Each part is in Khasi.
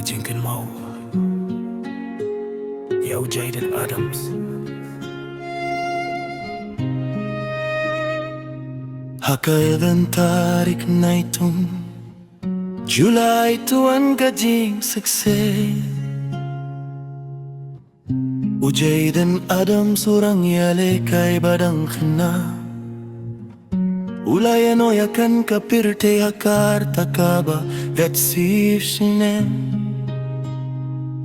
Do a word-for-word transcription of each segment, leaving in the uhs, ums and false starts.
Jingkynmaw ïa u Jayden Adams. Ha ka eleven tarik Naitung, July, to wan ka jingsuksei. U Jayden Adams u rang ïalehkai ba dang khynnah. U la ïanoh ïa kan ka pyrthei ha ka rta kaba gat sif snem.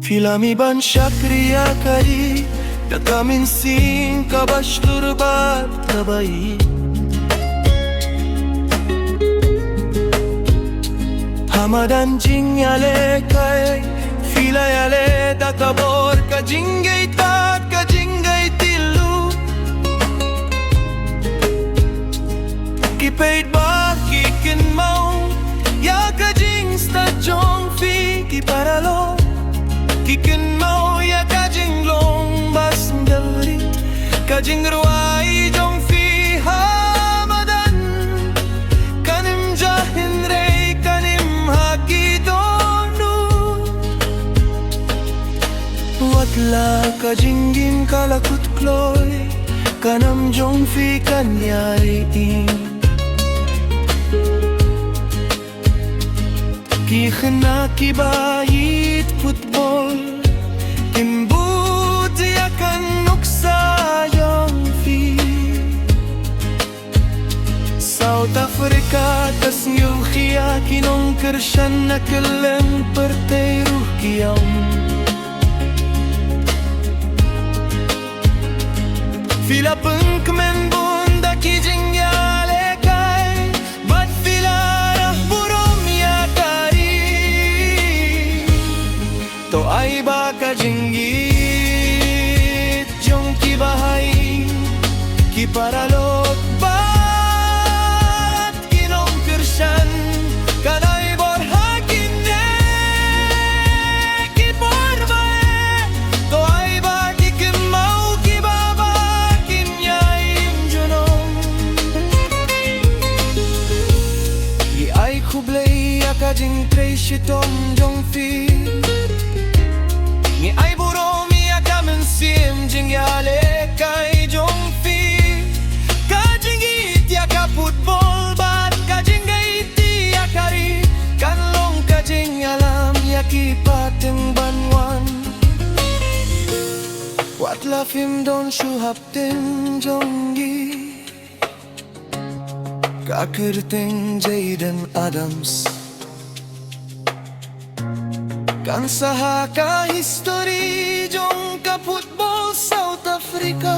Phi la mih ban shakri ïa ka ri da ka mynsiem kaba shlur bad kaba ïeit. Ha madan jingïalehkai, phi la ïaleh da ka bor, ka jingïeit bad ka jingïeit tylli. Ki paidbah ki kynmaw ïa ka jingstad jong phi, ki paralok ki kynmaw ïa ka jinglong ba sngewrit, ka jingrwai jong phi ha madan. Kan ym jah hynrei kan im ha ki dohnud. Wat la ka jingim ka la kut kloi, ka nam jong phi kan ïai im. Ki khynnah kiba ïeit football kin bud ïa ka nuksa jong phi. South Africa ka sngewkhia, ki nongkyrshan na kylleng pyrthei ruh ki ïam. Phi la pynkmen bun da ki jingïalehkai bad phi la rah burom ïa ka ri. To ai ba ka jingïeit jong ki bahai, ki paralok bad ki nongkyrshan kan ai bor ha kine ki por ba eh. To ai ba ki kynmaw kiba bha kin ïai im junom. Ngi ai khublei ïa ka jingtrei shitom jong phi. Ngi ai burom ïa ka mynsiem jingïalehkai jong phi. Ka jingïeit ïa ka football bad ka jingïeit ïa ka ri kan long ka jingïalam ïa ki pateng ban wan. Wat la phim don shuh hapdeng jong ngi, ka kyrteng Jayden Adams kan sah ha ka history jong ka football South Africa.